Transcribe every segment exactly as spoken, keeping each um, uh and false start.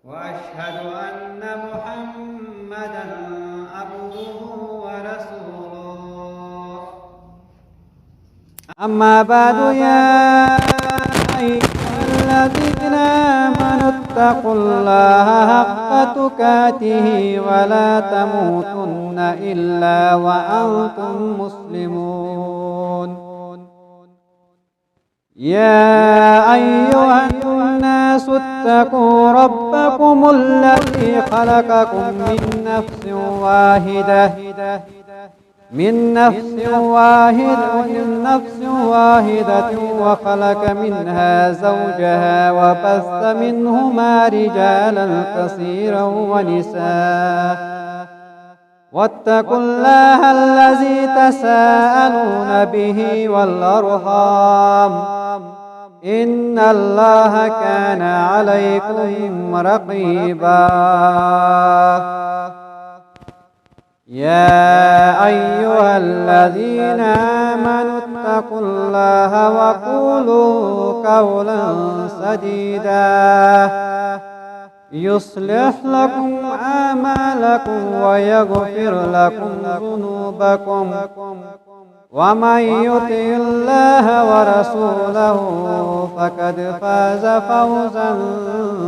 وأشهد أن محمدا عبده ورسوله. أما بعد، يا أيها الذين آمنوا اتقوا الله حق تقاته ولا تموتن إلا وأنتم مسلمون. يا أيها الناس اتقوا ربكم الذي خلقكم من نفس واحدة، من نفس واحد، من نفس واحدة وخلق منها زوجها وبث منهما رجالا كثيرا ونساء واتقوا الله الذي تساءلون به والأرحام إن الله كان عليكم رقيبا. يا أيها الذين آمنوا اتقوا الله وقولوا قولا سديدا يصلح لكم أعمالكم ويغفر لكم ذنوبكم ومن يطع الله ورسوله فقد فاز فوزا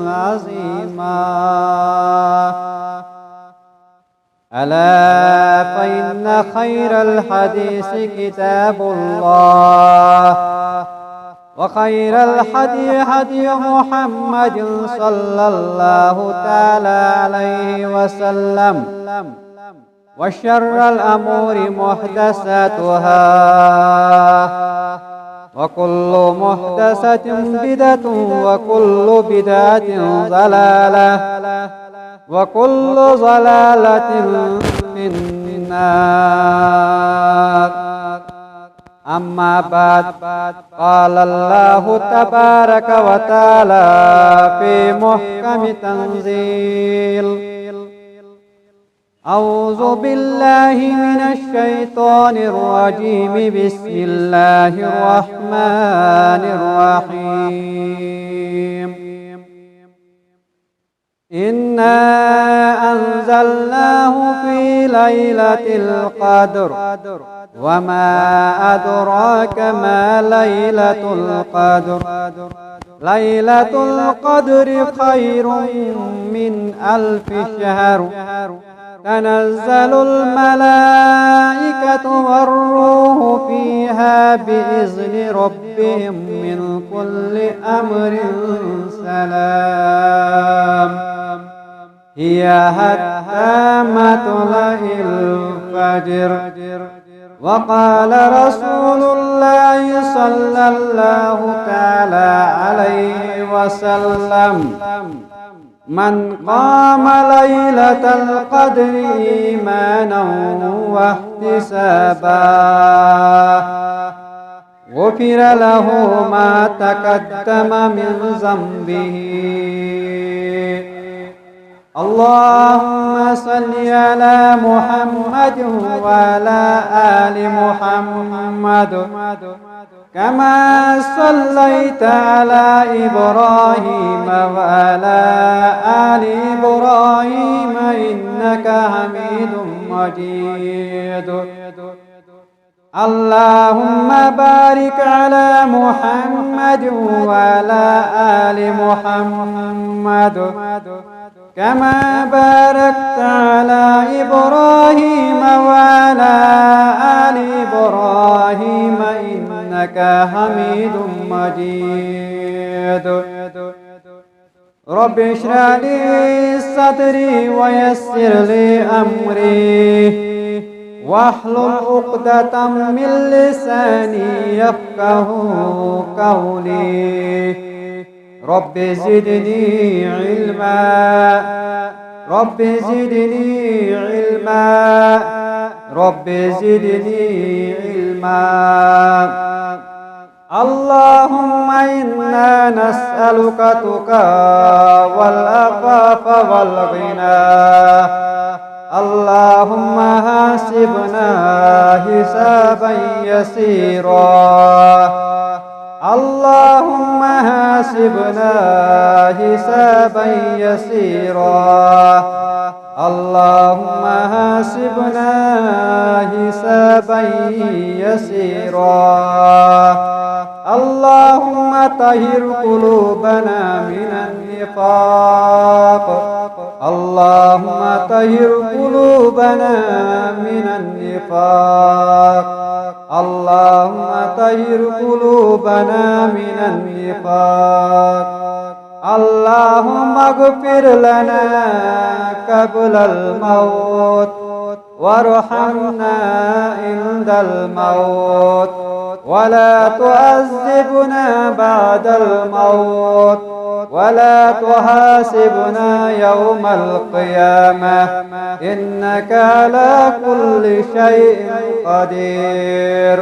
عظيما. ألا فإن خير الحديث كتاب الله وخير الهدي هدي محمد صلى الله تعالى عليه وسلم وشر الأمور محدثاتها وكل محدثة بدعة وكل بدعة ضلالة وكل ضلالة في النار. أما بعد، قال الله تبارك وتعالى في محكم تنزيل: أعوذ بالله من الشيطان الرجيم. بسم الله الرحمن الرحيم. إنا أنزلناه في ليلة القدر. وما أدراك ما ليلة القدر. ليلة القدر خير من ألف شهر. تنزل الملائكة والروح فيها بإذن ربهم من كل أمر سلام هي حتى مطلع الفجر. وقال رسول الله صلى الله تعالى عليه وسلم: من قام ليلة القدر إيمانا واحتسابا غفر له ما تقدم من ذنبه. اللهم صل على محمد وعلى آل محمد كما صليت على إبراهيم وعلى آل إبراهيم إنك حميد مجيد. اللهم بارك على محمد وعلى آل محمد كما باركت على إبراهيم وعلى آل إبراهيم إنك حميد مجيد. رب اشرح لي صدري ويسر لي أمري واحلل عقدة من لساني يفقه قولي. رب زدني علما. رب زدني علما. رب زدني علما. اللهم إنا نسألك تقى والعفاف والغنى. اللهم حاسبنا حسابا يسيرا. اللهم حاسبنا حسابا يسيرا. اللهم حاسبنا حسابا يسيرا. اللهم طهر قلوبنا من النفاق. اللهم طهر قلوبنا من النفاق. اللهم طهر قلوبنا من النفاق. اللهم اغفر لنا قبل الموت وارحمنا عند الموت ولا تعذبنا بعد الموت ولا تحاسبنا يوم القيامة إنك على كل شيء قدير.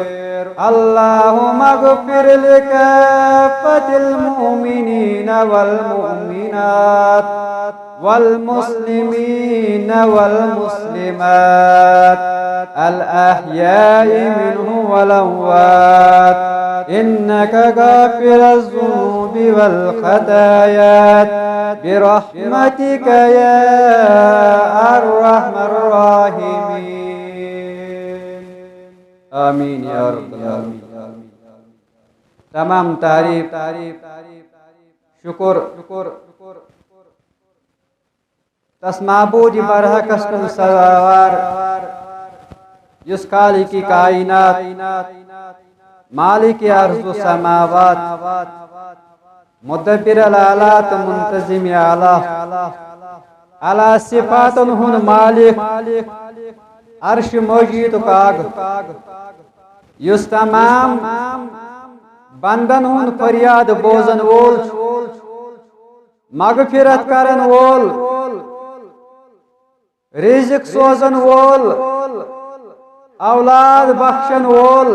اللهم اغفر لكافة المؤمنين والمؤمنات والمسلمين والمسلمات الأحياء منهم والأموات إنك غافر الذنوب والخطايا برحمتك يا أرحم الراحمين. آمين يا رب العالمين. تمام تعریف، شکر تس معبود برحقس کُن سزاوار، یُس خالق کائنات، مالک ارض و سماوات، مدبر الاعلیٰ تہٕ منتظم اعلیٰ، اعلیٰ صفاتن ہُنٛد مالک، عرش مجیدُک آگ، یُس تمام بندن ہُنٛد فریاد بوزن وول چھُ، مغفرت کرن وول، رزق سوزن وول، اولاد بخشن وول۔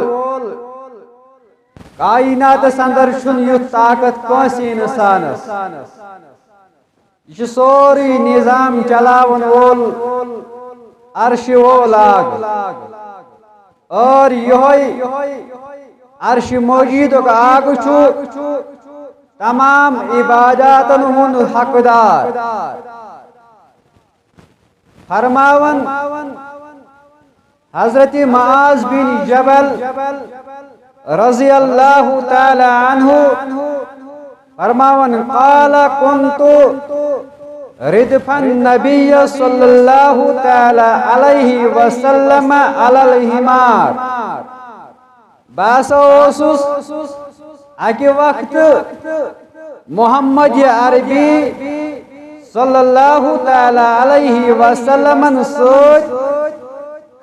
کائناتس اندر چھُنہٕ یُتھ طاقت کٲنٛسہِ انسانس۔ یہِ چھُ سورُے نظام چلاون وول عرشہِ وول آگ۔ اور یہوے عرشہِ مجیدُک آگ چھُ تمام عباداتن ہُنٛد حقدار۔ فرماوان حضرت معاذ بن جبل رضی اللہ تعالی عنہ فرماوان، قال: كنت ردف النبي صلى الله تعالى عليه وسلم على الحمار. بہٕ ہسا اوسُس اکہِ وقتہٕ محمد عربی صلی اللہ تعالی علیہ وسلمن سۭتۍ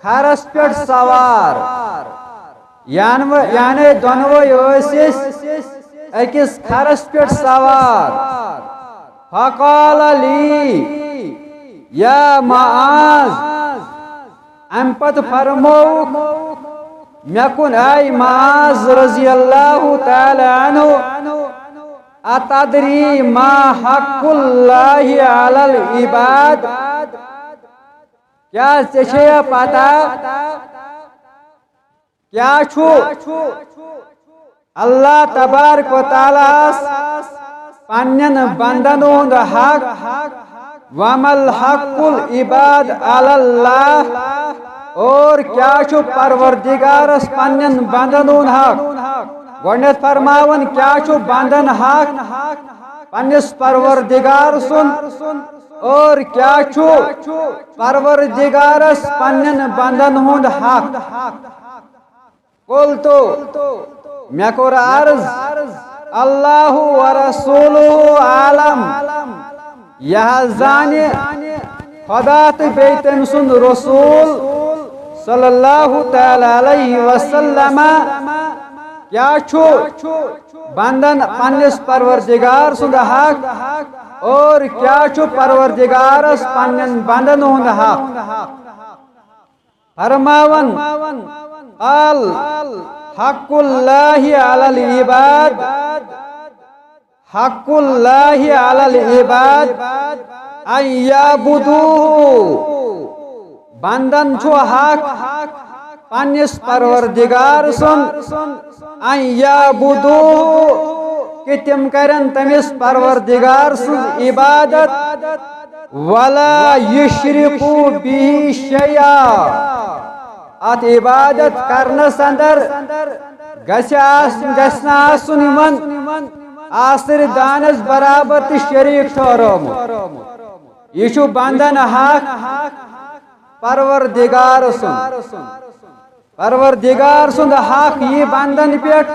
کھرس پٮ۪ٹھ سوار، یعنی، یعنی دۄنوَے ٲسۍ أسۍ أکِس کھرس پٮ۪ٹھ سوار۔ فقال لي: يا معاذ، امہِ پتہٕ فرمووُکھ مےٚ کُن، اے معاذ رضی اللہ تعالی عنہ، اتدری ما حق اللہ علی العباد؟ کیٛاہ ژےٚ چھےٚ پتہ کیٛاہ چھُ اللہ تبارک و تعالیٰ ہس پننٮ۪ن بندن ہُنٛد حق؟ وما الحق العباد علی اللہ؟ اور کیٛاہ چھُ پروردگارس پننٮ۪ن بندن ہُنٛد حق؟ گۄڈنٮ۪تھ فرماوان کیٛاہ چھُ بندن حق پننِس پروردگار سُنٛد، اور کیٛاہ چھُ پروردگارس پننٮ۪ن بندن ہُنٛد حق؟ قلت، مےٚ کوٚر عرض، اللہ و رسولہ عالم، یہِ حظ زانہِ خدا تہٕ بیٚیہِ تٔمۍ سُنٛد رسول صلی اللہ تعالی علیہ وسلم کیٛاہ چھُ بندن پننِس پروردگار سُنٛد حق اور کیٛاہ چھُ پروردگارس پننٮ۪ن بندن ہُنٛد حق؟ فرماوان، قال، حق اللہ علی العباد، حق اللہ علی العباد ان یعبدوہ۔ بندن چھُ حق پننِس پروردگار سُنٛد، ان یعبدوہ، کہ تِم کرن تٔمِس پروردگار سٕنٛز عبادت، ولا یشرکو بہ شیئا۔ اتھ عبادت کرنس اندر گژھِ آس-، گژھِ نہٕ آسُن یِمن آسٕرۍ دانس برابر تہِ شریٖک ٹھہرومُت۔ یہِ چھُ بندن حق پروردگار سُنٛد۔ پروردگار سُنٛد حق یی بندن پٮ۪ٹھ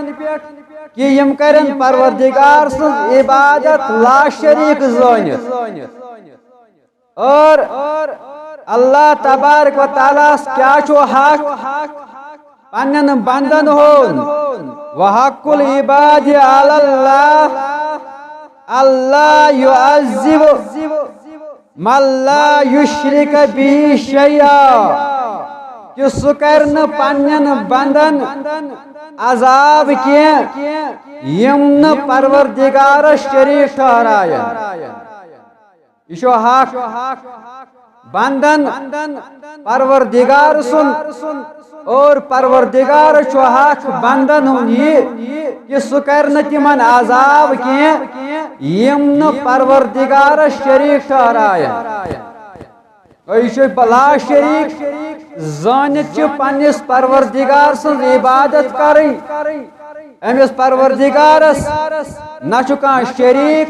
کہ یِم کرن پروردگار سٕنٛز عبادت لا شریٖک زٲنِتھ۔ اور اللہ تبارک و تعالیٰ ہس کیا چھُ حق پننٮ۪ن بندن ہُنٛد؟ وحق العباد علی اللہ اللہ یعذب من لا یشرک بہ شیئا، کہ سُہ کرِ نہٕ پننٮ۪ن بندن عذاب کینٛہہ یِم نہٕ پروردگارس شریٖک ٹھہرایَن۔ یہِ چھُ حق بندن پروردگار سُنٛد، اور پروردگار چھُ حق بندن ہُنٛد یہِ کہ سُہ کرِ نہٕ تِمن عذاب کینٛہہ یِم نہٕ پروردگارس شریٖک ٹھہرایَن۔ یہِ چھُ لا شریٖک زٲنِتھ چھِ پننِس پروردگار سٕنٛز عبادت کرٕنۍ۔ أمِس پروردگارس نہ چھُ کانٛہہ شریٖک،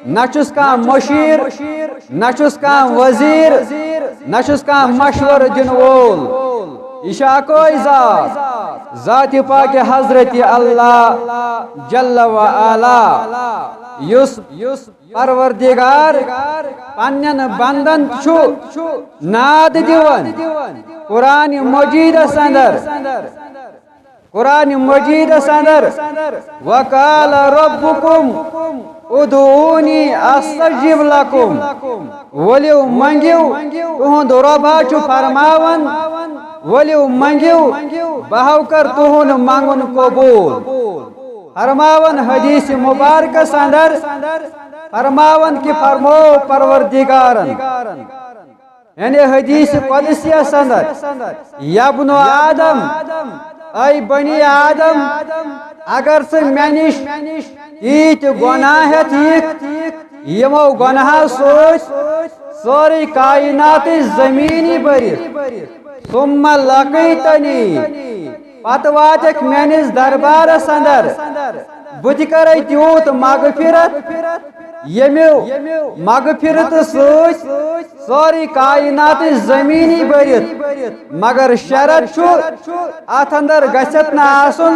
نہ چھُس کانٛہہ مشیر، نہ چھُس کانٛہہ وزیر، نہ چھُس کانٛہہ مشورٕ دِنہٕ وول۔ یہِ چھُ اکوے ذات، ذاتِ پاکِ حضرت اللہ جل و علا، یُس پروردگار پننٮ۪ن بندن چھُ ناد دِوان۔ قرآن مجیدس اندر، قرآن مجیدس اندر، وقال ربکم ادعونی استجب لکم، ؤلِو منگِو، تُہُنٛد رۄب ہا چھُ فرماوان، ؤلِو منگِو، بہٕ ہاو کر تُہُنٛد منگُن قبول۔ فرماوان حدیث مبارکس اندر، فرماوان کہ فرمو پروردگارن، یعنی حدیث قدسیس اندر، یا ابن آدم، اے بنی آدم، اگر ژٕ مےٚ نِش تیٖتۍ گۄناہ ہٮ۪تھ یِکھ، یِمو گۄناہو سۭتۍ سٲرٕے کائناتٕچ زمیٖنی بٔرِتھ، ثم لقیتنی، پتہٕ واتکھ میٲنِس دربارس اندر، بہٕ تہِ کرے تیوٗت مغفرت، ییٚمہِ مغفرت سۭتۍ سٲرٕے کائناتٕچ زمیٖنی بٔرِتھ۔ مگر شرط چھُ، اتھ اندر گژھتھ نہٕ آسُن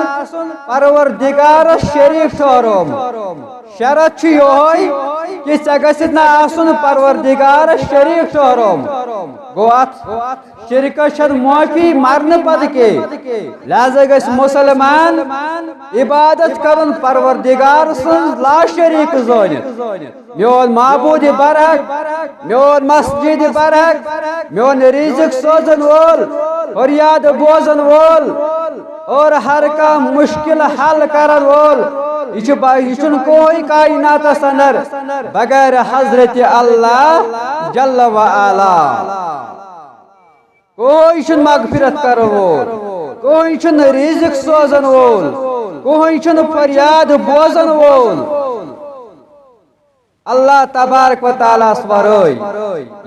پروردگارس شریٖک ٹھہرومُت۔ شرط چھُ یِہوٚے کہ ژےٚ گژھِ نہٕ آسُن پروردگارس شریٖک ٹھہرومُت۔ گوٚو، اتھ شرکس چھنہٕ معٲفی مرنہٕ پتہٕ کینٛہہ۔ لہذا گژھِ مسلمان عبادت کرُن پروردگار سٕنٛز لا شریٖک زٲنِتھ۔ میون معبود برحق، میون مسجد برحق، میون رزق سوزن وول، فریاد بوزن وول، اور ہر کانٛہہ مشکل حل کرن وول، یہِ چھُ با-، یہِ چھُنہٕ کوہے کائناتس اندر بغیر حضرت اللہ جل و علا۔ کوہے چھُنہٕ مغفرت کرن وول، کوہے چھُنہٕ رزق سوزن وول، کوہے چھُنہٕ فریاد بوزن وول۔ اللہ تبارک و تعالیٰ ہس ورٲے۔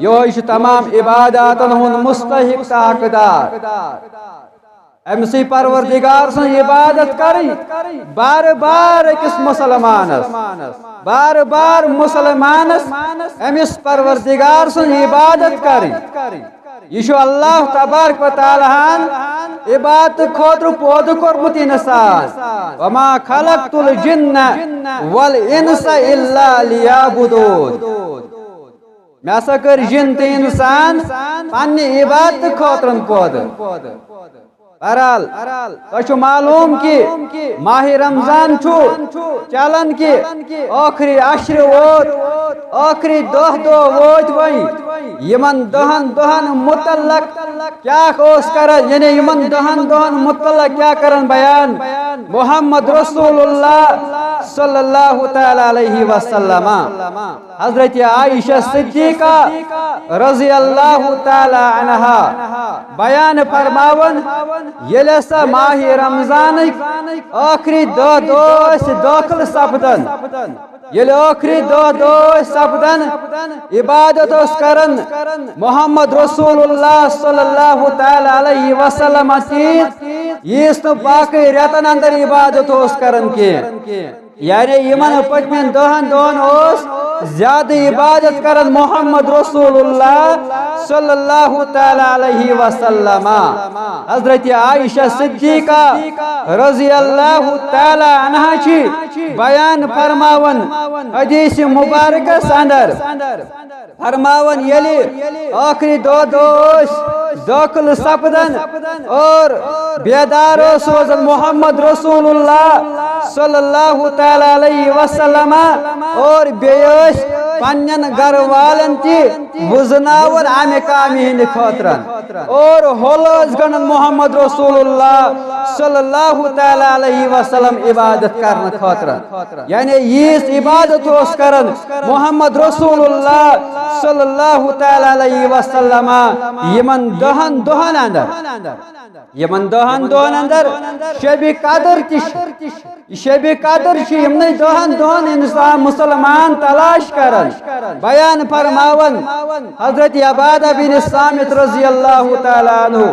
یِہوٚے چھُ تمام عباداتن ہُنٛد مستحق تہٕ حقدار۔ أمۍ سٕے پروردگار سٕنٛز عبادت کرٕنۍ بار بار أکِس مسلمانس، بار بار مسلمانس أمِس پروردگار سٕنٛز عبادت کرٕنۍ۔ یہِ چھُ اللہ تبارک و تعالیٰ ہن عبادت خٲطرٕ پٲدٕ کوٚرمُت انسان۔ وما خلقت الجن والانس الا لیعبدون۔ مےٚ ہسا کٔرۍ جِن تہٕ اِنسان پننہِ عبادتہٕ خٲطرٕ پٲدٕ۔ بہرحال، تۄہہِ چھُ معلوم کہِ ماہِ رمضان چھُ چلان کہِ ٲخری عشرِ ووت، ٲخری دَہ دۄہ وٲتۍ وۄنۍ۔ یِمن دَہن دۄہن متعلق کیٛاہ اوس کران، یعنی یِمن دَہن دۄہن متعلق کیٛاہ کران بیان؟ محمد رسول اللہ صلی اللہ تعالی علیہ وسلم۔ حضرت عائشہ صدیقہ رضی اللہ تعالی عنہا بیان فرماون، ییٚلہِ ہسا ماہِ رمضانٕکۍ ٲخری دہ دۄہ ٲسۍ دٲخل سپدان، ییٚلہِ ٲخری دہ دۄہ ٲسۍ سپدان، عبادت اوس کران محمد رسول اللہ صلی اللہ تعالی علیہ وسلم تیٖژ، ییٖژ نہٕ باقٕے رٮ۪تن اندر عبادت اوس کران کینٛہہ۔ یعنی یِمن پٔتمٮ۪ن دہن دۄہن اوس زیادٕ عبادت کران محمد رسول اللہ صلی اللہ تعالی علیہ وسلم۔ حضرت عائشہ صدیقہ رضی اللہ تعالی عنہا چھِ بیان فرماوان حدیث مبارکس اندر، فرماوان، ییٚلہِ ٲخری دۄہ دۄہ ٲسۍ دٲخل سپدان اور بیدار اوس روزان محمد رسول اللہ صلی اللہ تعالی علیہ وسلم اور بیٚیہِ ٲسۍ پننٮ۪ن گرٕ والٮ۪ن تہِ وُزناوان امہِ کامہِ ہٕنٛدِ خٲطرٕ اور ہۄل ٲسۍ گنٛڈان محمد رسول اللہ صلی اللہ تعالی علیہ وسلم عبادت کرنہٕ خٲطرٕ۔ یعنی ییٖژ عبادت اوس کران محمد رسول اللہ صلی اللہ تعالی علیہ وسلم یِمن دہن دۄہن اندر، یِمن دہن دۄہن اندر شبِ قدر تہِ چھِ۔ یہِ شبِ قدر چھِ یِمنٕے دہن دۄہن انسان مسلمان تلاش کران۔ بیان فرماوان حضرت عبادہ بن صامت رضی اللہ تعالی عنہ،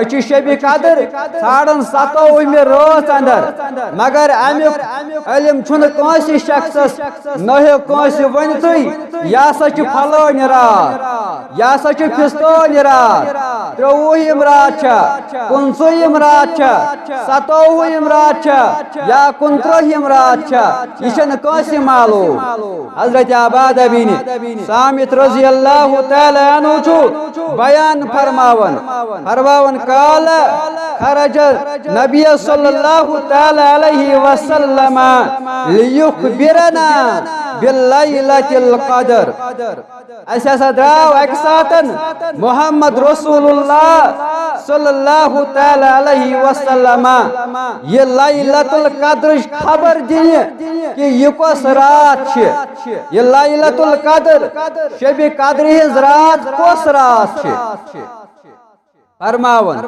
أسۍ چھِ شبِ قدر ژھانڈان ستووُہمہِ رٲژ اندر، مگر امیُک علم چھُنہٕ کٲنٛسہِ شخصس، نہ ہیوٚک کٲنٛسہِ ؤنِتھٕے، یہِ ہسا چھِ فلٲنۍ راتھ، یہِ ہسا چھِ فستٲنۍ راتھ، ترٛۆوُہِم راتھ چھا، پٕنٛژٕہِم راتھ چھا، ستووُہِم راتھ چھا، یا کُنترٛہِم راتھ چھا، یہِ چھَنہٕ کٲنٛسہِ معلوم۔ حضرت عبادہ بن صامت رضی اللہ تعالی عنہ چھُ بیان فرماوان، فرماوان، قال خرج نبی صلی اللہ تعالی علیہ وسلم لیخبرنا باللیلۃ القدر۔ اسہِ ہسا درٛاو اکہِ ساتن محمد رسول اللہ صلی اللہ تعالی علیہ وسلم یہِ لیلۃ القدرٕچ خبر دِنہِ کہِ یہِ کۄس راتھ چھِ، یہِ لیلۃ القدر، شبِ قدرِ ہٕنٛز راتھ کۄس راتھ چھِ۔ فرماوان،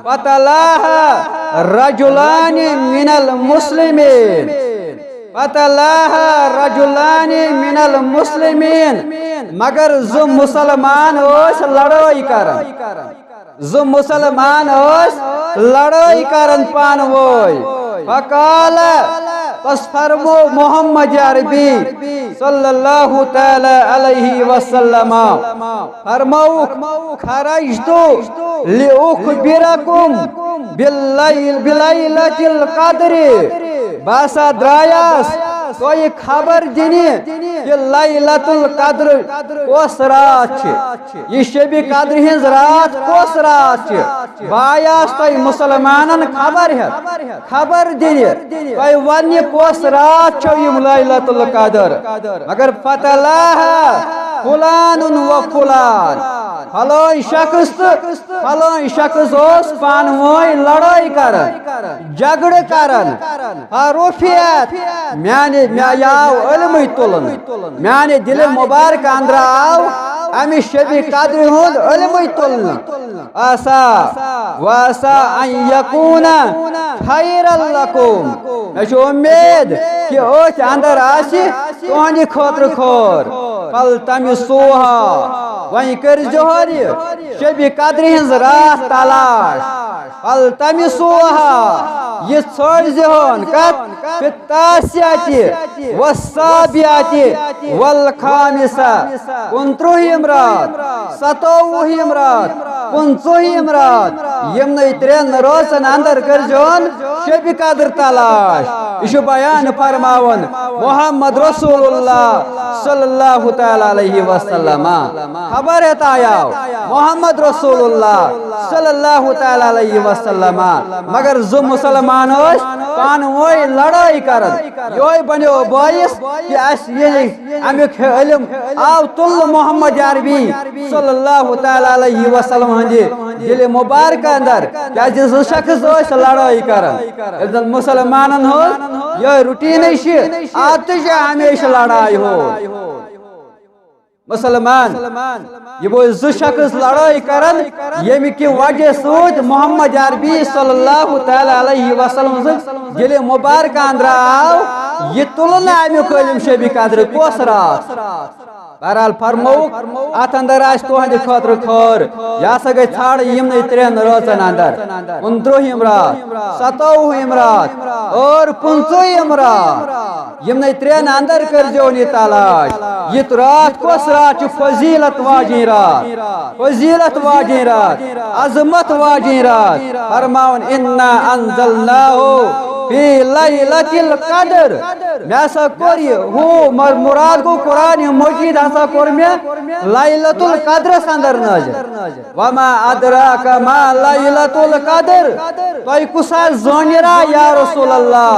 فتلاها رجلان من المسلمین، فتلاها رجلان من المسلمین، مگر زٕ مسلمان ٲسۍ لڑٲے کران، زٕ مسلمان ٲسۍ لڑٲے کران پانہٕ وٲنۍ۔ فقال، پس فرمو محمد عربی صلی اللہ تعالی علیہ وسلم، فرمووُکھ، خرجت لأخبرکم باللیل، بلیلۃ القدر، بہٕ ہسا درٛایاس تۄہہِ خبر دِنہِ کہِ لیلۃ القدر کۄس راتھ چھِ، یہِ شبِ قدر ہٕنٛز راتھ کۄس راتھ چھِ۔ بہٕ آیاس تۄہہِ مسلمانن خبر ہٮ۪تھ، خبر دِنہِ، تۄہہِ وننہِ کۄس راتھ چھو یِم لیلۃ القدر۔ مگر فتلاها فلان و فلان، فلٲنۍ شخص تہٕ فلٲنۍ شخص اوس پانہٕ وٲنۍ لڑٲے کران، جھگڑٕ کران۔ فرفعت، میانہِ، مےٚ آو علمٕے تُلنہٕ، میانہِ دِلہِ مبارک اندرٕ آو امہِ شبِ قدرِ ہُنٛد علمٕے تُلنہٕ۔ عسیٰ، وعسیٰ ان یکون خیرا لکم۔ مےٚ چھُ اُمید کہِ أتھۍ اندر آسہِ تُہنٛدِ خٲطرٕ خٲر۔ فالتمسوها، وۄنۍ کٔرۍزِہون یہِ شبِ قدرِ ہٕنٛز راتھ تلاش۔ فالتمسوها، یہِ ژھٲنٛڈزِہون کتھ؟ فی التاسعۃ والسابعۃ والخامسہ، کُنترٛہِم راتھ، ستووُہِم راتھ، پٕنٛژٕہِم راتھ، یِمنٕے ترٛٮ۪ن رٲژن اندر کٔرۍزِہون شبِ قدر تلاش۔ یہِ چھُ بیان فرماوان محمد رسول اللہ صلی اللہ تعالی علیہ وسلم۔ خبر ہٮ۪تھ آیاو محمد رسول اللہ صلی اللہ تعالی علیہ وسلم، مگر زٕ مسلمان ٲسۍ پانہٕ وٲنۍ لڑٲے کران۔ یہوے بنیو باعث کہ اسہِ ییٚلہِ امیُک علم آو تُلنہٕ محمد عربی صلی اللہ تعالی علیہ وسلم ہٕنٛدِ دِلہِ مُبارکہٕ اندر، کیازِ زٕ شخص ٲسۍ لڑٲے کران۔ ییٚلہِ زن مسلمانن ہٕنٛز یہِ روٹیٖنٕے چھِ، عادتٕے چھِ ہمیشہِ لڑایہِ ہُنٛد۔ مسلمان، یِم ٲسۍ زٕ شخص لڑٲے کران، ییٚمہِ کہِ وجہ سۭتۍ محمد عربی صلی اللہ تعالیٰ علیہ وسلم سٕنٛز دِلہِ مُبارکہٕ اندرا آو یہِ تُلنہٕ امیُک عٲلم شبِ قدر کۄس راتھ۔ بہرحال فرمووُکھ، اتھ اندر آسہِ تُہنٛدِ خٲطرٕ خٲر، یہِ ہسا گژھِ ژھانڈٕنۍ یِمنٕے ترٛٮ۪ن رٲژن اندر، کُنترٕٛہِم راتھ، ستووُہِم راتھ اور پٕنٛژٕہِم راتھ۔ یِمنٕے ترٛٮ۪ن اندر کٔرۍزیون یہِ تلاش۔ یہِ راتھ کۄس راتھ چھِ؟ فضیلت واجِنۍ راتھ، فضیلت واجِنۍ راتھ، عظمت واجِنۍ راتھ۔ فرماوُن، انا انزلناہ فی لیلۃ القدر۔ مےٚ ہسا کوٚر یہِ، ہُہ مر-، مراد گوٚو قرآن مجید ہسا کوٚر مےٚ لیلۃ القدرس اندر نٲزِل۔ وما ادراک ما لیلۃ القدر۔ تۄہہِ کُس حظ زٲنِرا یا رسول اللہ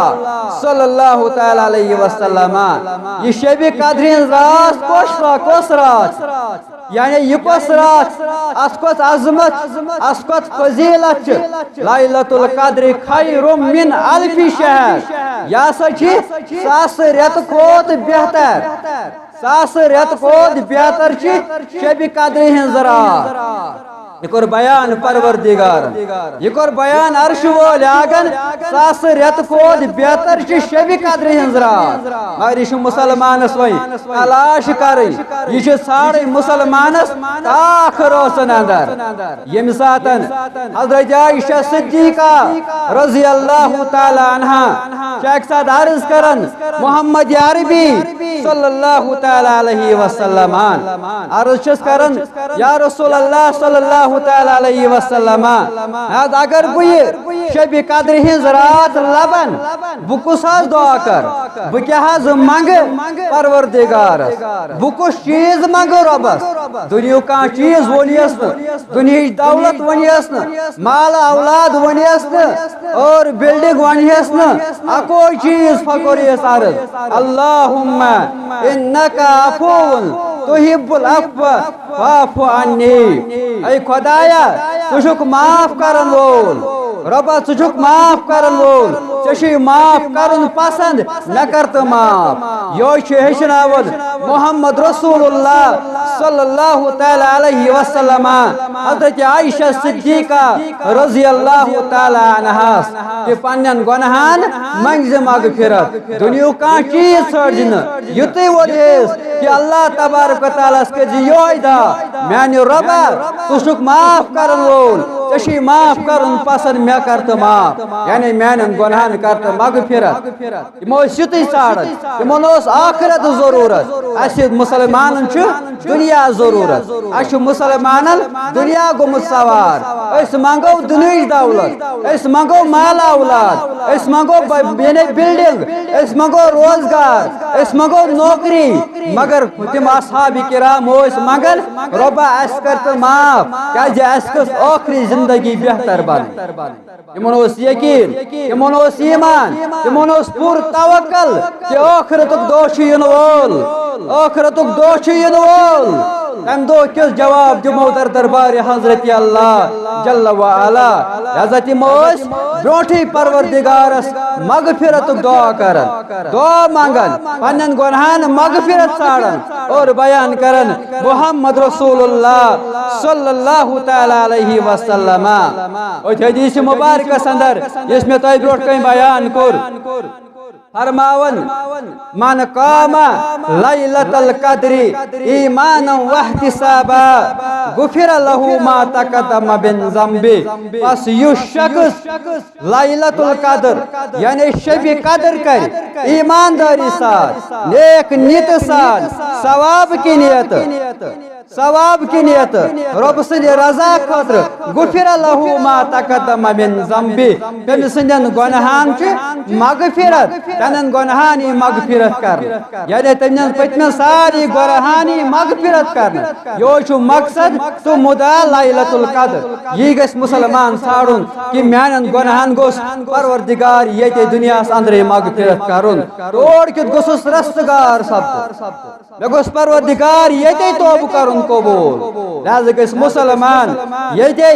صلی اللہ تعالیٰ علیہ وسلم؟ یہِ شبِ قدرِ ہٕنٛز راتھ کۄس را-، کۄس راتھ؟ یعنی یہِ کۄس راتھ؟ اتھ کۄس عظمت، اتھ کۄس فضیلت چھِ؟ لیلۃ القدر خیر من الف شہر۔ یہِ ہسا چھِ ساسہٕ رٮ۪تہٕ کھۄتہٕ بہتر۔ ساسہٕ رٮ۪تہٕ کھۄتہٕ بہتر چھِ شبِ قدرِ ہٕنٛز راتھ۔ یہِ کوٚر بیان پروردگارن، یہِ کوٚر بیان عرشہِ وٲلۍ آگن، ساسہٕ رٮ۪تہٕ کھۄتہٕ بہتر چھِ شبِ قدرِ ہٕنٛز راتھ۔ مگر یہِ چھُ مسلمانس وۄنۍ تلاش کرٕنۍ، یہِ چھِ ژھانڈٕنۍ مسلمانس کاہ رٲژن اندر۔ ییٚمہِ ساتن حضرت عائشہ صدیقہ رضی اللہ تعالیٰ عنہا چھِ اکہِ ساتہٕ عرض کران محمد عربی صلی اللہ تعالیٰ علیہ وسلم، عرض چھس کران، یا رسول اللہ صلی اللہ تعالیٰ علیہ وسلم، نہ حظ اگر بہٕ یہِ شبِ قدرِ ہٕنٛز راتھ لبن، بہٕ کُس حظ دعا کر؟ بہٕ کیٛاہ حظ منگہٕ پروردگارس؟ بہٕ کُس چیز منگہٕ رۄبس؟ دُنیہُک کانٛہہ چیز ووٚن یس نہٕ، دُنیہٕچ دولت ووٚن یس نہٕ، مال اولاد ووٚن یس نہٕ، اور بلڈنگ ووٚن یس نہٕ، اکوے چیز پھکور یس عرض، اللہم انک عفو تحب العفو فاعف عنی۔ اے خدایا، ژٕ چھُکھ معاف کرن وول۔ رۄبا، ژٕ چھُکھ معاف کرن وول۔ ژےٚ چھُے معاف کرُن پسند، مےٚ کر تہٕ معاف۔ یہوے چھُ ہیٚچھناوان محمد رسول اللہ صلی اللہ تعالیٰ علیہ وسلم حضرت عائشہ صدیقہ رضی اللہ تعالیٰ عنہاس، کہ پننٮ۪ن گۄنہان منٛگزِ مغفرت۔ دُنیہُک کانٛہہ چیٖز ژھٲنٛڈزِ نہٕ، یُتُے ووٚنہس کہ اللہ تبارک و تعالیٰ ہس کٔرزِ یِہوٚے دعا، میانہِ رۄبا، ژٕ چھُکھ معاف کرن وول، ژےٚ چھُے معاف کرُن پسند، مےٚ کر تہٕ معاف، یعنی میانٮ۪ن گۄنہن کر تہٕ مغفرت۔ یِمو ٲسۍ یُتُے ژھانڈان، یِمن اوس آخرت ضروٗرت۔ اسہِ مسلمانن چھُ دُنیا ضروٗرت۔ اسہِ چھُ مسلمانن دُنیا گوٚمُت سوار۔ أسۍ منٛگو دُنیہٕچ دولت، أسۍ منٛگو مال اولاد، أسۍ منٛگو ب-، یعنی بلڈنگ، أسۍ منٛگو روزگار، أسۍ منٛگو نوکری۔ مگر تِم اصحاب کرام ٲسۍ منٛگان، رۄبا، اسہِ کر تہٕ معاف، کیازِ اسہِ گٔژھ ٲخری زندگی بہتر بنٕنۍ۔ یِمن اوس یقین، یِمن اوس ایمان، یِمن اوس پوٗرٕ توکل کہ ٲخرتُک دۄہ چھُ یِنہٕ وول، ٲخرتُک دۄہ چھُ یِنہٕ وول۔ تمہِ دۄہ کیُتھ جواب دِمو در دربارِ حضرت اللہ جل و علا؟ لہذا تِم ٲسۍ برونٹھٕے پروردگارس مغفرتُک دعا کران، دعا منگان، پننٮ۪ن گۄنہن مغفرت ژھانڈان اور بیان کران محمد رسول اللہ صلی اللہ تعالیٰ علیہ وسلم۔ أتھۍ حدیث مبارکس اندر یُس مےٚ تۄہہِ برونٛٹھ کنہِ بیان کوٚر، فرماوان، من قام لیلۃ القدر ایمانا واحتسابا غفر لہ ما تقدم من ذنبہ۔ پس یُس شخص لیلۃ القدر یعنی شبِ قدر کرِ ایمانداری سان، نیک نیت سان، ثواب کی نیت، ثواب کی نیت، رۄب سٕنٛدِ رضا خٲطرٕ، غفر لہ ما تقدم من ذنبہ، تٔمۍ سٕنٛدٮ۪ن گۄنہان چھِ مغفرت، تِہنٛدٮ۪ن گۄنہان یی مغفرت کرنہٕ، یعنی تِہنٛدٮ۪ن پٔتمٮ۪ن سارے گۄنہان یی مغفرت کرنہٕ۔ یہوے چھُ مقصد تہٕ مدعا لیلۃ القدر۔ یی گژھِ مسلمان ژھانڈُن کہ میانٮ۪ن گۄنہان گوٚژھ پروردگار ییٚتہِ دُنیاہس اندرے مغفرت کرُن۔ تور کیُتھ گوٚژھُس رستگار سپدُن۔ مےٚ گوٚژھ پروردگار ییٚتے توبہٕ کرُن، قبول۔ لہذا گژھِ مسلمان ییٚتے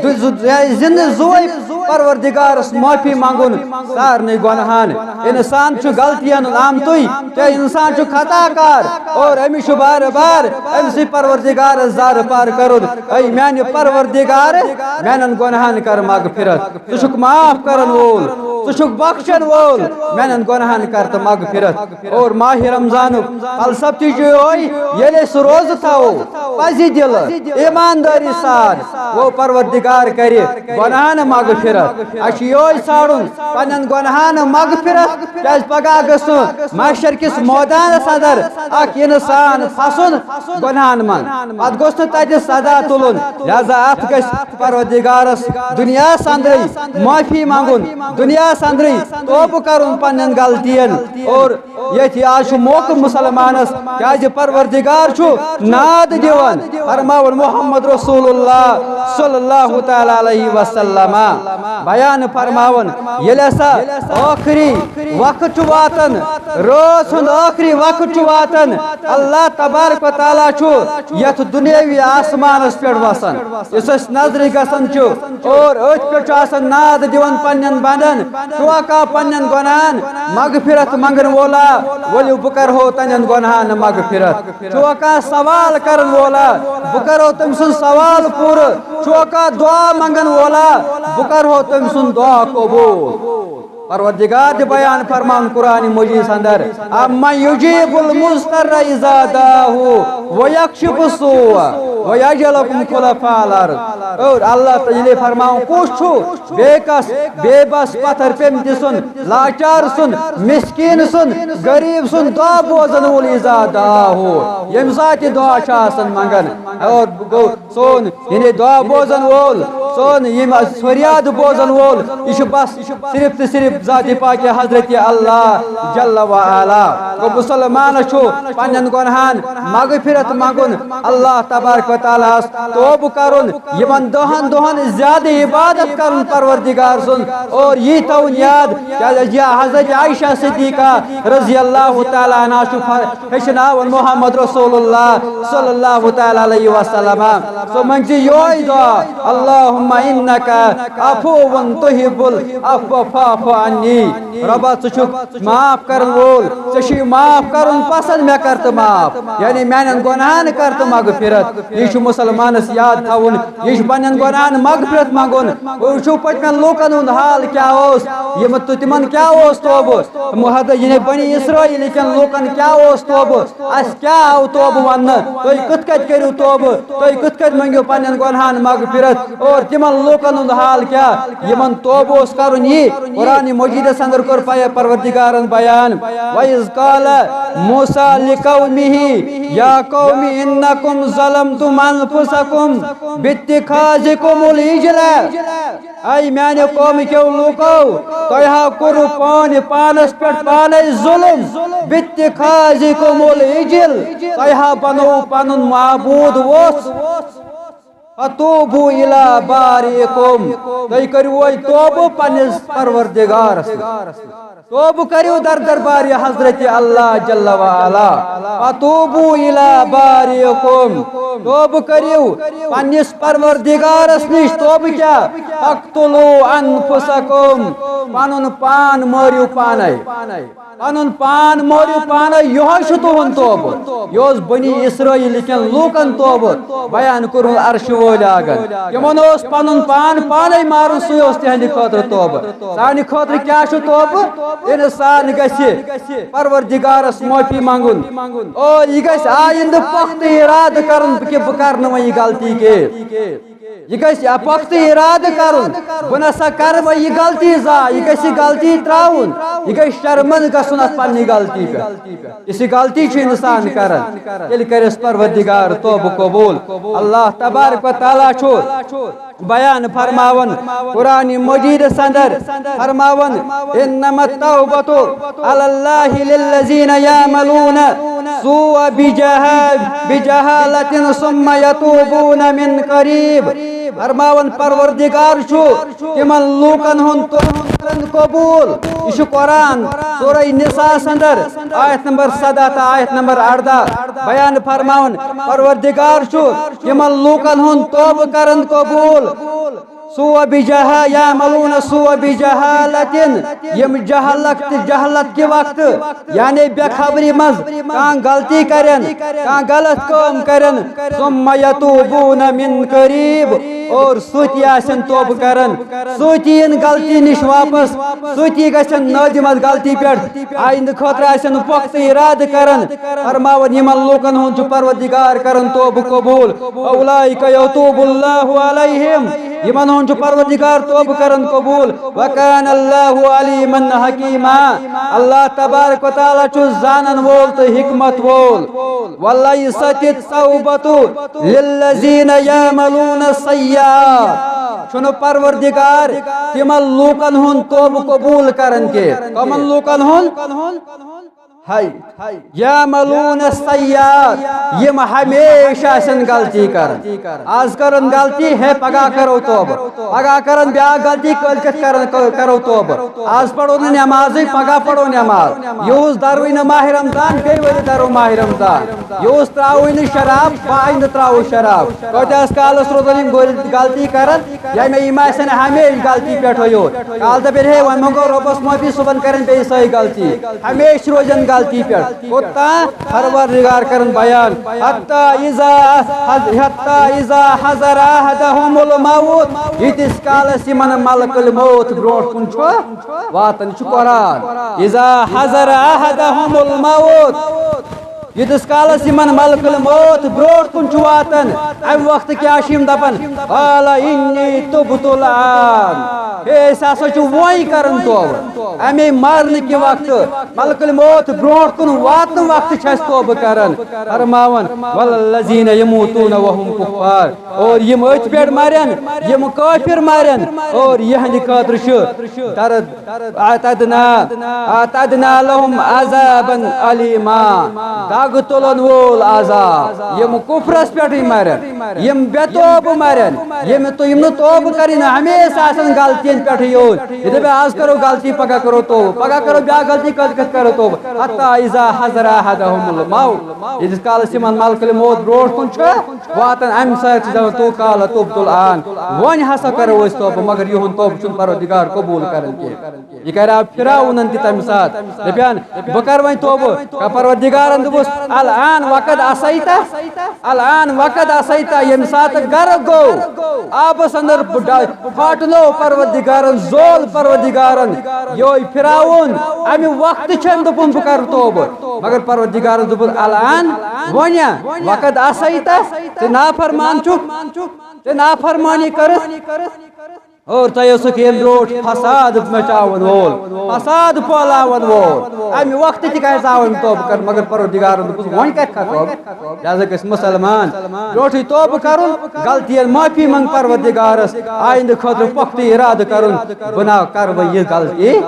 دُ-، زُ-، زِندٕ زُوے پروردگارس معافی منگُن سارنٕے گۄنہان۔ انسان چھُ غلطین ہُنٛد آمتُے، تہٕ انسان چھُ خطا کار، اور أمِس چھُ بار بار أمۍ سٕے پروردگارس زارٕ پار کرُن، اے میانہِ پروردگار، میانٮ۪ن گۄنہان کر مغفرت۔ ژٕ چھُکھ معاف کرن وول، ژٕ چھُکھ بخشن وول، میانٮ۪ن گۄنہان کر تہٕ مغفرت۔ اور ماہِ رمضانُک فلسفہٕ تہِ چھُ یِہوٚے، ییٚلہِ أسۍ روزٕ تھاوو پزِ دِلہٕ، ایماندٲری سان، گوٚو پروردگار کرِ گۄنہان مغفرت۔ اَسہِ چھُ یِہوٚے ژھانڈُن پننٮ۪ن گۄنہان مغفرت، کیازِ پگاہ گژھِ نہٕ محشر کِس مٲدانس اندر اکھ انسان پھسُن گۄنہان منٛز، پتہٕ گوٚژھ نہٕ تتہِ سزا تُلُن۔ لہذا اتھ گژھِ پروردگارس دُنیاہس اندرٕے معافی منگُن، دُنیاہس اندرٕے توبہٕ کرُن پننٮ۪ن غلطین۔ اور ییٚتہِ آز چھُ موقعہٕ مسلمانس، کیازِ پروردگار چھُ ناد دِوان، فرماوان محمد رسول اللہ صلی اللہ تعالیٰ علیہ وسلم بیان فرماوان، ییٚلہِ ہسا ٲخری وقت چھُ واتان، رٲژ ہُنٛد ٲخری وقت چھُ واتان، اللہ تبارک و تعالیٰ چھُ یتھ دُنیٲوی آسمانس پٮ۪ٹھ وسان، یُس أسۍ نظرِ گژھان چھُ، اور أتھۍ پٮ۪ٹھ چھُ آسان ناد دِوان پننٮ۪ن بندن، چھُوا کانٛہہ پننٮ۪ن گۄناہن مغفرت منگن وولا؟ ؤلِو بہٕ کرہو تہنٛدٮ۪ن گۄناہن مغفرت۔ چھُوا کانٛہہ سوال کرن وولا؟ بہٕ کرہو تٔمۍ سُنٛد سوال پوٗرٕ۔ چھُوا کانٛہہ دعا منگن وولا؟ بہٕ کرہو تٔمۍ سُنٛد دعا قبول۔ پروردگار تہِ بیان فرمان قرآن مجیدس اندر، امن یجیب المضطر اذا دعاه ویکشف السوء ویجعلکم خلفاء الارض۔ اور اللہ تعالیٰ ییٚلہِ فرماوان کُس چھُ، بے کس، بے بس، پتھر پیمتہِ سُنٛد، لاچار سُنٛد، مسکین سُنٛد، غریب سُنٛد دعا بوزن وول اذا دعاه، ییٚمہِ ساتہٕ تہِ دعا چھُ آسان منگان۔ اور گوٚو سون یعنی دعا بوزن وول، سون یِم فریاد بوزن وول، یہِ چھُ بس صرف تہٕ صرف ذات پاک حضرت اللہ جل و علا۔ گوٚو مسلمانس چھُ پننٮ۪ن گۄنہان مغفرت منگُن، اللہ تبارک و تعالیٰ ہس توبہٕ کرُن، یِمن دہن دۄہن زیادٕ عبادت کرُن پروردگار سُنٛد۔ اور یہِ تھاوُن یاد، کیازِ حضرت عائشہ صدیقہ رضی اللہ تعالیٰ عنہا چھُ فر-، ہیٚچھناوان محمد رسول اللہ صلی اللہ تعالیٰ علیہ وسلم۔ سو منٛگہِ یوہے دعا، اللہم انک عفو تحب العفو فاعف عنی۔ رۄبا، ژٕ چھُکھ معاف کرن وول، ژےٚ چھُے معاف کرُن پسند، مےٚ کر تہٕ معاف، یعنی میانٮ۪ن گۄناہن کر تہٕ مغفرت۔ یہِ چھُ مسلمانس یاد تھاوُن، یہِ چھُ پننٮ۪ن گۄناہن مغفرت منگُن۔ وۄنۍ وٕچھِو پٔتمٮ۪ن لوٗکن ہُنٛد حال کیٛاہ اوس، یِم تہٕ تِمن کیٛاہ اوس توبہٕ، محد-، یعنی بنی اسرائیل کٮ۪ن لوٗکن کیٛاہ اوس توبہٕ، اسہِ کیٛاہ آو توبہٕ وننہٕ، تُہۍ کِتھ کٔنۍ کٔرِو توبہٕ، تُہۍ کِتھ کٔنۍ منٛگِو پننٮ۪ن گۄناہن مغفرت، اور تِمن لوٗکن ہُنٛد حال کیٛاہ، یِمن توبہٕ اوس کرُن یی۔ قرآن مجیدس اندر کوٚر پیا-، پروردگارن بیان، وَإِذْ قَالَ مُوسَىٰ لِقَوْمِهِ يَا قَوْمِ إِنَّكُمْ ظَلَمْتُمْ أَنفُسَكُمْ بِاتِّخَاذِكُمُ الْعِجْلَ۔ اے میانہِ قومہٕ کیو لوٗکو، تۄہہِ ہا کوٚروٕ پانہٕ پانس پٮ۪ٹھ پانے ظلم، بِاتِّخَاذِكُمُ الْعِجْلَ، تۄہہِ ہا بنووٕ پنُن معبوٗد ووٚژھ۔ فَتُوبُوا إِلَىٰ بَارِئِكُمْ، تُہۍ کٔرِو وۄنۍ توبہٕ پننِس پروردگارس۔ توبہٕ کٔرِو در دربارِ حضرت اللہ جل و علا۔ فَتُوبُوا إِلَىٰ بَارِئِكُمْ، توبہٕ کٔرِو پننِس پروردگارس نِش۔ توبہٕ کیٛاہ؟ فَاقْتُلُوا أَنفُسَكُمْ، پنُن پان مٲرِو پانے۔ پنُن پان مٲرِو پانے، یِہوٚے چھُ تُہُنٛد توبہٕ۔ یہِ اوس بنی اسرائیل کٮ۪ن لوٗکن توبہٕ بیان کوٚرمُت عرشہِ وٲلۍ آگن۔ تِمن اوس پنُن پان پانے مارُن، سُے اوس تِہنٛدِ خٲطرٕ توبہٕ۔ سانہِ خٲطرٕ کیٛاہ چھُ توبہٕ؟ انسان گژھِ پروردگارس معٲفی منٛگُن اور یہِ گژھِ آیندٕ پختہٕ ارادٕ کرُن کہِ بہٕ کرٕ نہٕ وۄنۍ یہِ غلطی کینٛہہ۔ یہِ گژھِ پختہٕ ارادٕ کرُن، بہٕ نہ سا کرٕ وۄنۍ یہِ غلطی زانٛہہ، یہِ گژھِ یہِ غلطی ترٛاوُن، یہِ گژھِ شرمنٛد گژھُن اتھ پننہِ غلطی پٮ۪ٹھ۔ یُس یہِ غلطی چھُ انسان کران، تیٚلہِ کرٮ۪س پروردگار توبہٕ قبول۔ اللہ تبارک و تعالیٰ چھُ بیان فرماوان قرآن مجیدس اندر، فرماوان، انما التوبۃ علی اللہ للذین یعملون السوء بجہا-، بجہالۃ ثم یتوبون من قریب۔ فرماوان پروردگار چھُ تِمن لوٗکن ہُنٛد تو-، قبول۔ یہ چھ قرآن، سورہ نساء اندر، آیت نمبر سداہ تہٕ آیت نمبر ارداہ، بیان فرماوان، پروردگار چھُ یِمن لوٗکن ہُنٛد توبہٕ کران قبول۔ سوء بجہا-، یعملون سوء بجہالۃ، یِم جہالت تہٕ جہالت کہِ وقتہٕ، یعنی بے خبری منٛز کانٛہہ غلطی کرن، کانٛہہ غلط کٲم کرن، ثم یتوبون من قریب، اور سُہ تہِ آسن توبہٕ کران، سُہ تہِ یِن غلطی نِش واپس، سُہ تہِ گژھن نٲدِم اتھ غلطی پٮ۪ٹھ، آیندٕ خٲطرٕ آسن پۄختہٕ ارادٕ کران۔ فرماوان، یِمن لوٗکن ہُنٛد چھُ پروردگار کران توبہٕ قبول۔ اولئک یتوب اللہ علیہم، یِمن ہُنٛد چھُ پروردگار توبہٕ کران قبول۔ وکان اللہ علیما حکیما، اللہ تبارک و تعالیٰ چھُ زانن وول تہٕ حکمت وول۔ ولیست التوبۃ للذین یعملون السیئات، چھُنہٕ پروردگار تِمن لوٗکن ہُنٛد توبہٕ قبول کران کینٛہہ۔ کمن لوٗکن ہُنٛد؟ ہاے۔ یعملون السیئات، یِم ہمیشہ آسن غلطی کران۔ آز کرن غلطی، ہے پگاہ کرو توبہٕ، پگاہ کرن بیاکھ غلطی، کٲلۍ کٮ۪تھ کرن، کرو توبہٕ۔ آز پرو نہٕ نمازٕے، پگاہ پرو نماز۔ یہُس دروٕے نہٕ ماہِ رمضان، بیٚیہِ ؤری درو ماہِ رمضان۔ یہُس تراوٕے نہٕ شراب، بہٕ آیندٕ تراوو شراب۔ کۭتیاہس کالس روزن یِم غل-، غلطی کران؟ یعنی یِم آسن ہمیشہِ غلطی پٮ۪ٹھٕے یوت۔ کالہٕ دپن، ہے، وۄنۍ منٛگو رۄبس معٲفی، صُبحن کرن بیٚیہِ سۄے غلطی۔ ہمیشہِ روزن غلطی پٮ۪ٹھ۔ کوٚت تام؟ پروردگار کرن بیان۔ حتی اذا، حتی اذا حضر احدهم الموت، ییٖتِس کالس یِمن ملک الموت برونٛٹھ کُن چھُ واتان، چھُ قرآن۔ اذا حضر احدهم الموت، ییٖتِس کالس یِمن ملک الموت برونٛٹھ کُن چھُ واتان، امہِ وقتہٕ کیٛاہ چھِ یِم دپان؟ قال انی تبت الآن۔ ہے، أسۍ ہسا چھِ وۄنۍ کران توبہٕ۔ امے مرنہٕ کہِ وقتہٕ، ملک الموت برونٛٹھ کُن واتنہٕ وقتہٕ چھِ أسۍ توبہٕ کران۔ فرماوان، والذین یموتون وهم کفار۔ اور یِم أتھۍ پٮ۪ٹھ مرن، یِم کٲفر مرن، اور یِہنٛدِ خٲطرٕ چھُ درد اعتدنا، اعتدنا لهم عذابا الیما۔ دگ تُلن وول عذاب۔ یِم کفرس پٮ۪ٹھٕے مرن، یِم بے توبہٕ مرن، یِم تو-، یِم نہٕ توبہٕ کرن، ہمیشہِ آسن غلطین پٮ۪ٹھٕے یوت۔ یہِ دپہِ، آز کرو غلطی، پگاہ کرو توبہٕ، پگاہ کرو بیاکھ غلطی، کٲلۍ کٮ۪تھ کرو توبہٕ۔ حتی اذا حضر احدهم الموت، ییٖتِس کالس یِمن ملک الموت برونٛٹھ کُن چھُ واتان، امہِ ساتہٕ چھِ دپان، تو قال تبت الآن، وۄنۍ ہسا کرو أسۍ توبہٕ، مگر یِہُنٛد توبہٕ چھُنہٕ پروردگار قبول کران کینٛہہ۔ یہِ کریو فرعونن تہِ تمہِ ساتہٕ، دپیان، بہٕ کرٕ وۄنۍ توبہٕ۔ پروردگارن دوٚپُس، الآن وقد عصیت، الآن وقد عصیت، ییٚمہِ ساتہٕ غرق گوٚو، آبس اندر ڈ-، پھاٹنوو پروردگارن، زول پروردگارن، یوے فرعون، امہِ وقتہٕ چھَنہٕ دوٚپُن بہٕ کرٕ توبہٕ۔ مگر پروردگارن دوٚپُن، الآن، وۄنۍ، وقد عصیت، ژٕ نافرمان چھُکھ، ژٕ نافرمانی کٔرٕتھ۔ اور تۄہہِ اوسُکھ ییٚمہِ برونٛٹھ فساد مچاوَن وول، فساد پھٲلاوَن وول۔ اَمہِ وقتہٕ تہِ کیٛازِ آو أمۍ توبہٕ کَرنہٕ؟ مگر پروردگارَن دوٚپُس، وۄنۍ کَتہِ کھا توبہٕ؟ لہذا گژھِ مُسلمان برونٛٹھٕے توبہٕ کَرُن، غلطیَن معٲفی منٛگ پروردگارَس، آیندٕ خٲطرٕ پۄختہٕ اِرادٕ کَرُن، بہٕ نہ کَرٕ وۄنۍ یہِ غلطی۔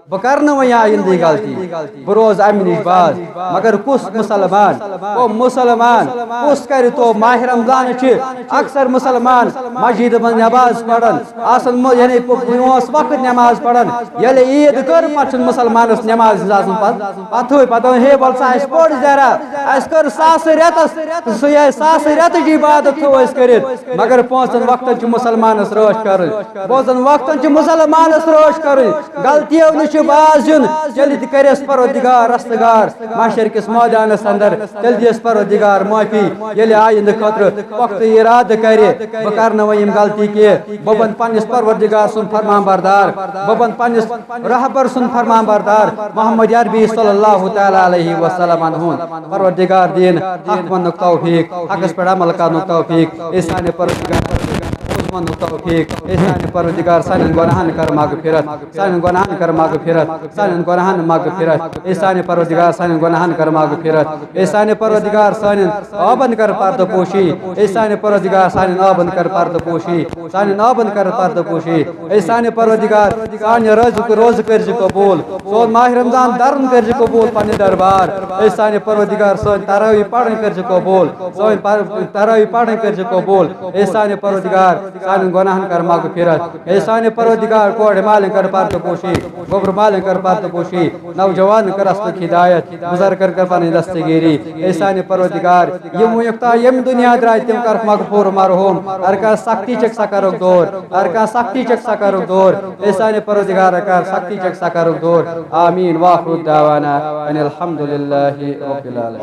بہٕ کرٕ نہٕ وۄنۍ آیندٕ یہِ غلطی، بہٕ روزٕ امہِ نِش باز۔ مگر کُس مُسلمان، او مُسلمان، کُس کرِ توبہٕ؟ ماہِ رمضان چھِ اکثر مُسلمان مسجدِ منٛز نماز پران، آسان مُ-، یعنی پ-، پانٛژھ وقت نماز پران۔ ییٚلہِ عیٖد کٔر، پتہٕ چھُنہٕ مُسلمانس نماز ہٕنٛز آسان پتہٕ پتہٕے۔ پتہٕ وَنان، ہے، وَلہٕ سا، اَسہِ پوٚر ذرا، اَسہِ کٔر ساسہٕ رٮ۪تس، سُہ یہِ ساسہٕ رٮ۪تٕچ عبادت تھٲو اَسہِ کٔرِتھ، مگر پانٛژن وقتن چھِ مُسلمانس رٲچھ کرٕنۍ۔ بوزن وقتن چھِ مُسلمانس رٲچھ کرٕنۍ، غلطیو نِش چھُ باز یُن۔ تیٚلہِ تہِ کرٮ۪س پروردگار رستگار محشر کِس مٲدانس اندر، تیٚلہِ دِیس پروردگار معٲفی۔ ییٚلہِ آیندٕ خٲطرٕ پۄختہٕ ارادٕ کرِ، بہٕ کرٕ نہٕ وۄنۍ یِم غلطی کینٛہہ، بہٕ بنہٕ پننِس پروردگار سُنٛد فرمان بردار، بہٕ بنہٕ پننِس رہبر سُنٛد فرمان بردار محمد عربی صلی اللہ تعالیٰ علیہ وسلمن ہُنٛد۔ پروردگار دِیِن حق وننُک توفیق، حقس پٮ۪ٹھ عمل کرنُک توفیق۔ اے سانہِ پروردگار، پوٚز وننُک توفیق۔ اے سانہِ پروردگار، سانٮ۪ن گۄناہن کر مغفرت، سانٮ۪ن گۄناہن کر مغفرت، سانٮ۪ن گۄناہن مغفرت۔ اے سانہِ پروردگار، سانٮ۪ن گۄناہن کر مغفرت۔ اے سانہِ پروردگار، سانٮ۪ن عٲبن کر پردٕ پوشی۔ اے سانہِ پروردگار، سانٮ۪ن عٲبن کر پردٕ پوشی۔ سانٮ۪ن عٲبن کر پردٕ پوشی۔ اے سانہِ پروردگار، سانہِ رٲزُک روزٕ کٔرزِ قبول۔ سون ماہِ رمضان درُن کٔرزِ قبول پننہِ دربار۔ اے سانہِ پروردگار، سٲنۍ تراویح پرٕنۍ کٔرزِ قبول۔ سٲنۍ پر-، تراویح پرٕنۍ کٔرزِ قبول۔ اے سانہِ پروردگار، سانٮ۪ن گۄناہن کر مغفرت۔ اے سانہِ پروردگار، کورِ مالٮ۪ن کر پردٕ پوشی، گوٚبرٕ مالٮ۪ن کر پردٕ پوشی، نوجوانن کر اصلُک ہدایت، بُزرگن کر پنٕنۍ دستگیری۔ اے سانہِ پروردگار، یِم وٕنیُک تام ییٚمہِ دُنیا درٛاے تِم کرکھ مغفور مرحوم، ہر کانٛہہ سختی چھکھ سۄ کرُکھ دوٗر، ہر کانٛہہ سختی چھکھ سۄ کرُکھ دوٗر۔ اے سانہِ پروردگار، ہر کانٛہہ سختی چھکھ سۄ کرُکھ دوٗر۔ آمین۔ وآخر دعوانا ان الحمد للہ رب العالمین۔